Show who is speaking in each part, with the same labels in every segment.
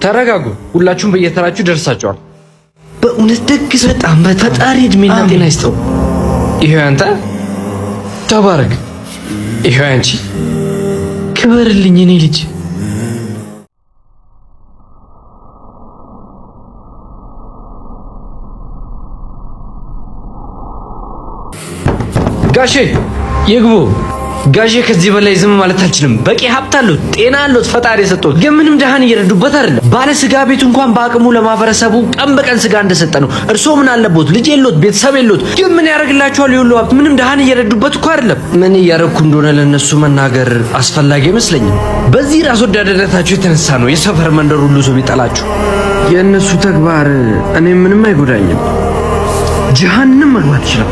Speaker 1: ተረጋጉ። ሁላችሁም በየተራችሁ ደርሳችኋል።
Speaker 2: በእውነት ደግ ሰው፣ በጣም ፈጣሪ እድሜና ጤና ይስጠው።
Speaker 1: ይሄው ያንተ፣ ተባረክ። ይሄው ያንቺ፣
Speaker 2: ክበርልኝ የኔ ልጅ።
Speaker 1: ጋሼ ይግቡ። ጋሼ ከዚህ በላይ ዝም ማለት አልችልም። በቂ ሀብት አሉት፣ ጤና አሉት፣ ፈጣሪ የሰጠው ግን ምንም ድሃን እየረዱበት አይደለም። ባለ ስጋ ቤቱ እንኳን በአቅሙ ለማህበረሰቡ ቀን በቀን ስጋ እንደሰጠ ነው። እርስዎ ምን አለቦት? ልጅ የሎት፣ ቤተሰብ የሎት፣ ግን ምን ያደርግላቸዋል? የሁሉ ሀብት ምንም ድሃን እየረዱበት እኮ አይደለም። ምን እያረኩ እንደሆነ ለነሱ መናገር አስፈላጊ አይመስለኝም። በዚህ ራስ ወዳድነታቸው የተነሳ ነው የሰፈር መንደር ሁሉ ሰው የሚጠላችሁ። የእነሱ ተግባር እኔ ምንም አይጎዳኝም። ጀሃነም መግባት ይችላል።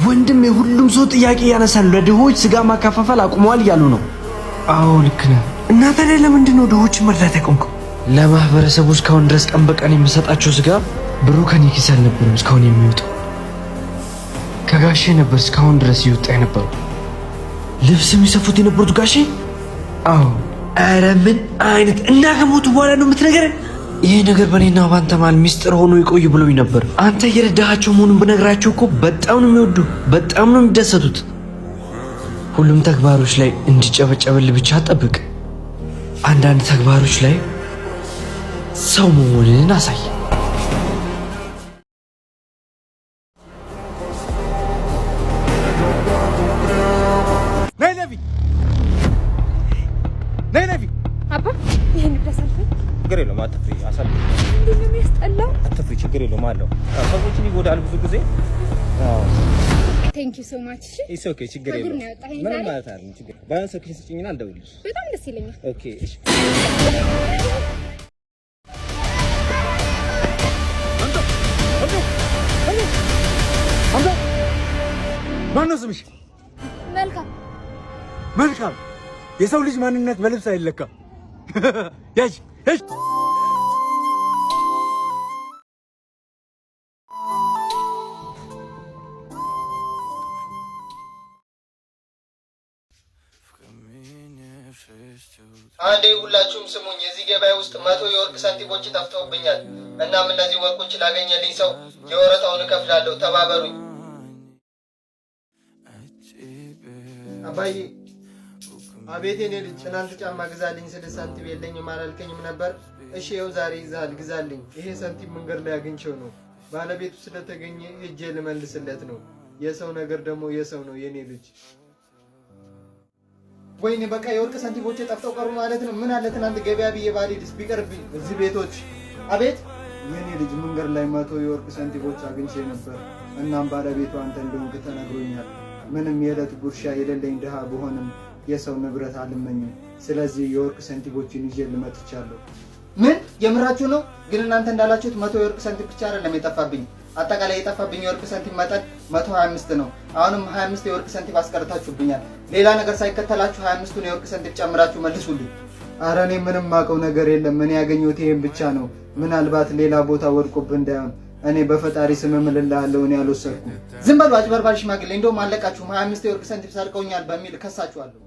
Speaker 2: ወንድም የሁሉም ሰው ጥያቄ ያነሳሉ። ለድሆች ስጋ ማከፋፈል አቁመዋል እያሉ ነው። አዎ ልክ ነህ። እና ታዲያ ለምንድን ነው ድሆችን መርዳት ያቆምከው?
Speaker 1: ለማህበረሰቡ እስካሁን ድረስ ቀን በቀን የምሰጣቸው ስጋ ብሩ ከኔ ኪስ አልነበረም እስካሁን የሚወጣው ከጋሼ ነበር። እስካሁን ድረስ እየወጣ የነበረው
Speaker 2: ልብስ የሚሰፉት የነበሩት ጋሼ?
Speaker 1: አዎ።
Speaker 2: ኧረ ምን አይነት እና ከሞቱ በኋላ ነው የምትነግረን?
Speaker 1: ይሄ ነገር በእኔና ባንተ መሃል ሚስጥር ሆኖ ይቆይ ብሎኝ ነበር። አንተ እየረዳሃቸው መሆኑን ብነግራቸው እኮ በጣም ነው የሚወዱ፣ በጣም ነው የሚደሰቱት። ሁሉም ተግባሮች ላይ እንዲጨበጨበልህ ብቻ ጠብቅ። አንዳንድ ተግባሮች ላይ ሰው መሆንን አሳይ።
Speaker 3: ነይ ለፊ፣ ነይ ለፊ።
Speaker 4: አባ ይሄን ብለህ አሳልፈኝ።
Speaker 5: ችግር የለውም አትፍሪ፣ አሳልፊ።
Speaker 4: እንዴት ነው የሚያስጠላው?
Speaker 5: አትፍሪ፣ ችግር የለውም አለው። ሰዎችን ይጎዳል ብዙ ጊዜ።
Speaker 4: Thank you so much። እሺ
Speaker 5: It's okay፣ ችግር
Speaker 4: ከጉድ
Speaker 5: የለውም።
Speaker 4: ነው ያወጣኸኝ
Speaker 5: ምንም
Speaker 4: ዛሬ።
Speaker 5: ማለት አይደለም። ችግር ባይሆን ስልክሽን ስጭኝና አልደውልልሽ።
Speaker 4: በጣም ደስ ይለኛል።
Speaker 5: Okay እሺ።
Speaker 3: ማነው ስምሽ?
Speaker 4: መልካም።
Speaker 3: መልካም። የሰው ልጅ ማንነት በልብስ አይለካም። ያጅ ያጅ።
Speaker 6: አንዴ ሁላችሁም ስሙኝ። የዚህ ገበያ ውስጥ 100 የወርቅ ሳንቲሞች ጠፍተውብኛል። እናም እነዚህ ወርቆች ላገኘልኝ ሰው የወረታውን እከፍላለሁ። ተባበሩኝ። አባዬ። አቤት የኔ ልጅ። ትናንት ጫማ ግዛልኝ ስልህ ሳንቲም የለኝም አላልከኝም ነበር? እሺ ይኸው ዛሬ ይዘሃል፣ ግዛልኝ። ይሄ ሳንቲም መንገድ ላይ አግኝቼው ነው። ባለቤቱ ስለተገኘ ሄጄ ልመልስለት ነው። የሰው ነገር ደግሞ የሰው ነው የኔ ልጅ። ወይኔ በቃ የወርቅ ሳንቲሞቼ ጠፍተው ቀሩ ማለት ነው። ምን አለ ትናንት ገበያ ብዬ ባልሄድስ ቢቀርብኝ።
Speaker 7: እዚህ ቤቶች።
Speaker 6: አቤት።
Speaker 7: የኔ ልጅ፣ መንገድ ላይ 100 የወርቅ ሳንቲሞች አግኝቼ ነበር። እናም ባለቤቱ አንተ እንደሆንክ ተነግሮኛል። ምንም የዕለት ጉርሻ የሌለኝ ድሃ ብሆንም የሰው ንብረት አልመኝም። ስለዚህ የወርቅ ሳንቲሞችን ይዤ ልመጥቻለሁ።
Speaker 6: ምን የምራችሁ ነው? ግን እናንተ እንዳላችሁት 100 የወርቅ ሳንቲም ብቻ አይደለም የጠፋብኝ። አጠቃላይ የጠፋብኝ የወርቅ ሳንቲም መጠን 125 ነው። አሁንም 25 የወርቅ ሳንቲም አስቀርታችሁብኛል። ሌላ ነገር ሳይከተላችሁ 25ቱን የወርቅ ሳንቲም ጨምራችሁ መልሱልኝ።
Speaker 7: አረ እኔ ምንም ማውቀው ነገር የለም። እኔ ያገኘሁት ይሄን ብቻ ነው። ምናልባት ሌላ ቦታ ወድቆብህ እንዳይሆን እኔ በፈጣሪ ስም እምልልሃለሁ፣ እኔ አልወሰድኩም።
Speaker 6: ዝም በሉ አጭበርባሪ ሽማግሌ። እንደውም አለቃችሁም 25 የወርቅ ሳንቲም ሰርቀውኛል በሚል ከሳችኋለሁ።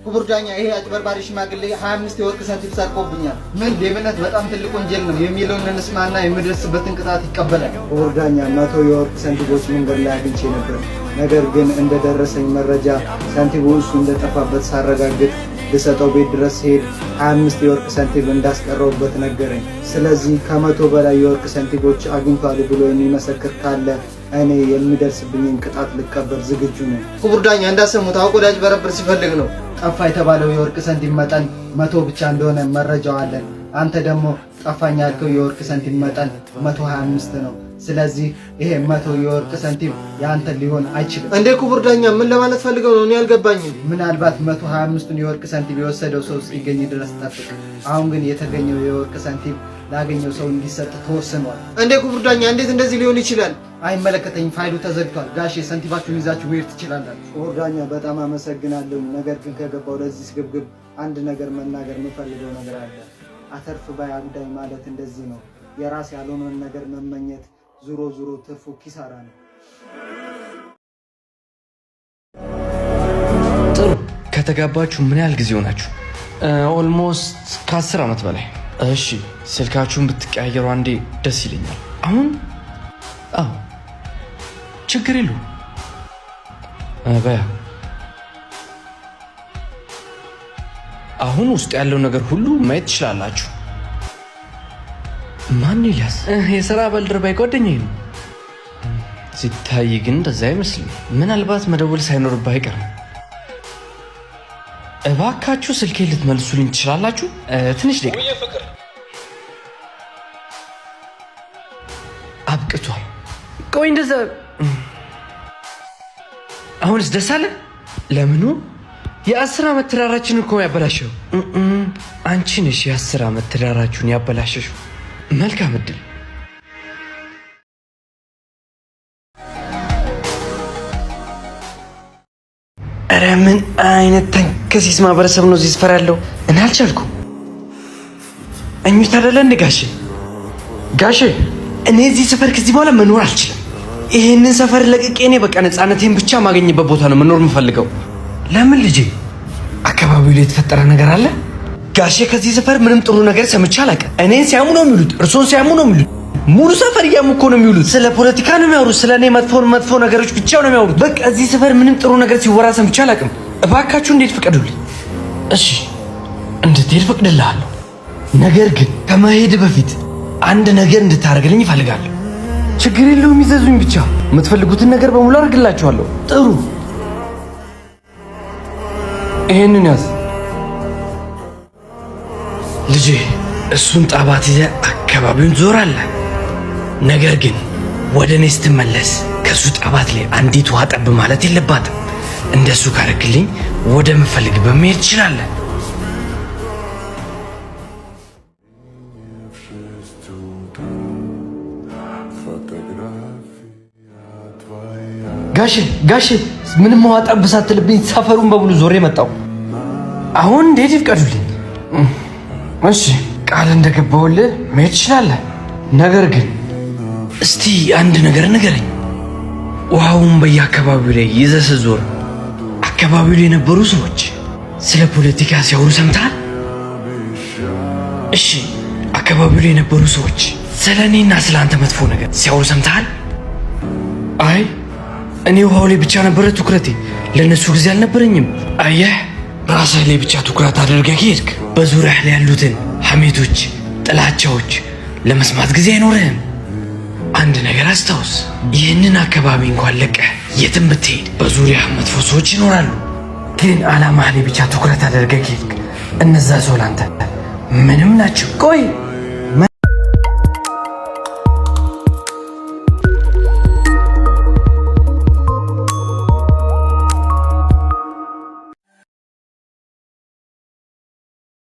Speaker 6: ክቡር ዳኛ፣ ይሄ አጭበርባሪ ሽማግሌ 25 የወርቅ ሳንቲም ሰርቆብኛል። ምን ሌብነት በጣም ትልቅ ወንጀል ነው የሚለውን እንስማና የሚደርስበትን ቅጣት ይቀበላል።
Speaker 7: ክቡር ዳኛ፣ 100 የወርቅ ሳንቲሞች መንገድ ላይ አግኝቼ ነበር። ነገር ግን እንደደረሰኝ መረጃ ሳንቲሙ እሱ እንደጠፋበት ሳረጋግጥ ልሰጠው ቤት ድረስ ሲሄድ 25 የወርቅ ሳንቲም እንዳስቀረውበት ነገረኝ። ስለዚህ ከ100 በላይ የወርቅ ሳንቲሞች አግኝቷል ብሎ የሚመሰክር ካለ እኔ የሚደርስብኝን ቅጣት ልቀበል ዝግጁ ነኝ።
Speaker 6: ክቡር ዳኛ እንዳሰሙት አውቆ ሊያጭበረብር ሲፈልግ ነው።
Speaker 7: ጠፋ የተባለው የወርቅ ሳንቲም መጠን 100 ብቻ እንደሆነ መረጃው አለን። አንተ ደግሞ ጠፋኝ ያልከው የወርቅ ሳንቲም መጠን 125 ነው። ስለዚህ ይሄ 100 የወርቅ ሳንቲም የአንተ ሊሆን አይችልም።
Speaker 6: እንዴ ክቡር ዳኛ ምን ለማለት ፈልገው ነው? እኔ አልገባኝም።
Speaker 7: ምናልባት 125ቱን የወርቅ ሳንቲም የወሰደው ሰው እስኪገኝ ድረስ ጠብቅ። አሁን ግን የተገኘው የወርቅ ሳንቲም ላገኘው ሰው እንዲሰጥ ተወስኗል።
Speaker 6: እንዴ ክቡር ዳኛ እንዴት እንደዚህ ሊሆን ይችላል?
Speaker 7: አይመለከተኝም፣ ፋይሉ ተዘግቷል። ጋሼ ሳንቲማችሁን ይዛችሁ መሄድ ትችላላችሁ። ክቡር ዳኛ በጣም አመሰግናለሁ። ነገር ግን ከገባው ለዚህ ስግብግብ አንድ ነገር መናገር የምፈልገው ነገር አለ። አተርፍ ባይ አጉዳይ ማለት እንደዚህ ነው። የራስ ያልሆነውን ነገር መመኘት ዙሮ ዙሮ ትርፉ ኪሳራ ነው።
Speaker 1: ጥሩ። ከተጋባችሁ ምን ያህል ጊዜ ሆናችሁ? Almost ከ10 ዓመት በላይ። እሺ፣ ስልካችሁን ብትቀያየሩ አንዴ ደስ ይለኛል። አሁን? አዎ፣ ችግር የለውም። በያ፣ አሁን ውስጥ ያለው ነገር ሁሉ ማየት ትችላላችሁ። ማን? ኤልያስ የስራ ባልደረባዬ ጓደኛዬ ነው። ሲታይ ግን እንደዛ አይመስልም። ምናልባት መደወል ሳይኖርብህ አይቀርም። እባካችሁ ስልኬ ልትመልሱልኝ ትችላላችሁ? ትንሽ ደቂቃ አብቅቷል። ቆይ፣ እንደዛ አሁንስ ደስ አለ? ለምኑ? የ10 ዓመት ትዳራችን እኮ ያበላሸው አንቺ ነሽ። የ10 ዓመት ትዳራችሁን ያበላሸሽው። መልካም እድል። ኧረ ምን አይነት ተንከሲስ ማህበረሰብ ነው እዚህ ሰፈር ያለው? እኔ አልቻልኩም። እኙት አይደለ እንደ ጋሼ፣ ጋሼ፣ እኔ እዚህ ሰፈር ከዚህ በኋላ መኖር አልችልም። ይሄንን ሰፈር ለቅቄ እኔ በቃ ነፃነቴን ብቻ ማገኝበት ቦታ ነው መኖር የምፈልገው። ለምን ልጄ? አካባቢው ላይ የተፈጠረ ነገር አለ? ጋሼ፣ ከዚህ ሰፈር ምንም ጥሩ ነገር ሰምቼ አላውቅም። እኔን ሲያሙ ነው የሚሉት፣ እርሶን ሲያሙ ነው የሚሉት። ሙሉ ሰፈር እያሙ እኮ ነው የሚውሉት። ስለ ፖለቲካ ነው የሚያወሩት። ስለ እኔ መጥፎ መጥፎ ነገሮች ብቻ ነው የሚያወሩት። በቃ እዚህ ሰፈር ምንም ጥሩ ነገር ሲወራ ሰምቼ አላውቅም። እባካችሁ እንድሄድ ፍቀዱልኝ። እሺ፣ እንድትሄድ ፈቅድልሃለሁ። ነገር ግን ከመሄድ በፊት አንድ ነገር እንድታደርግልኝ እፈልጋለሁ። ችግር የለውም፣ ይዘዙኝ ብቻ። የምትፈልጉትን ነገር በሙሉ አደርግላችኋለሁ። ጥሩ፣ ይሄንን ያዝ ልጄ። እሱን ጣባት ይዘህ አካባቢውን ትዞራለህ። ነገር ግን ወደ እኔ ስትመለስ ከሱ ጣባት ላይ አንዲት ውሃ ጠብ ማለት የለባትም። እንደሱ ካረክልኝ ወደ ምፈልግበት መሄድ ትችላለህ። ጋሼ፣ ጋሼ፣ ምንም ውሃ ጠብ ሳትልብኝ ሰፈሩን በሙሉ ዞሬ መጣሁ። አሁን እንዴት ይፍቀዱልኝ? እሺ፣ ቃል እንደገባሁልህ መሄድ ትችላለህ። ነገር ግን እስቲ አንድ ነገር ንገረኝ። ውሃውን በየአካባቢው ላይ ይዘህ ስትዞር አካባቢው ላይ የነበሩ ሰዎች ስለ ፖለቲካ ሲያወሩ ሰምተሃል? እሺ፣ አካባቢው ላይ የነበሩ ሰዎች ስለ እኔና ስለ አንተ መጥፎ ነገር ሲያወሩ ሰምተሃል? አይ፣ እኔ ውሃው ላይ ብቻ ነበረ ትኩረቴ፣ ለእነሱ ጊዜ አልነበረኝም። አየህ፣ ራስህ ላይ ብቻ ትኩረት አድርገህ ከሄድክ በዙሪያህ ላይ ያሉትን ሐሜቶች፣ ጥላቻዎች ለመስማት ጊዜ አይኖርህም። አንድ ነገር አስታውስ፣ ይህንን አካባቢ እንኳን ለቀህ የትም ብትሄድ በዙሪያህ መጥፎ ሰዎች ይኖራሉ። ግን ዓላማህ ላይ ብቻ ትኩረት አድርገህ ከሄድክ እነዛ ሰው ላንተ ምንም ናቸው። ቆይ፣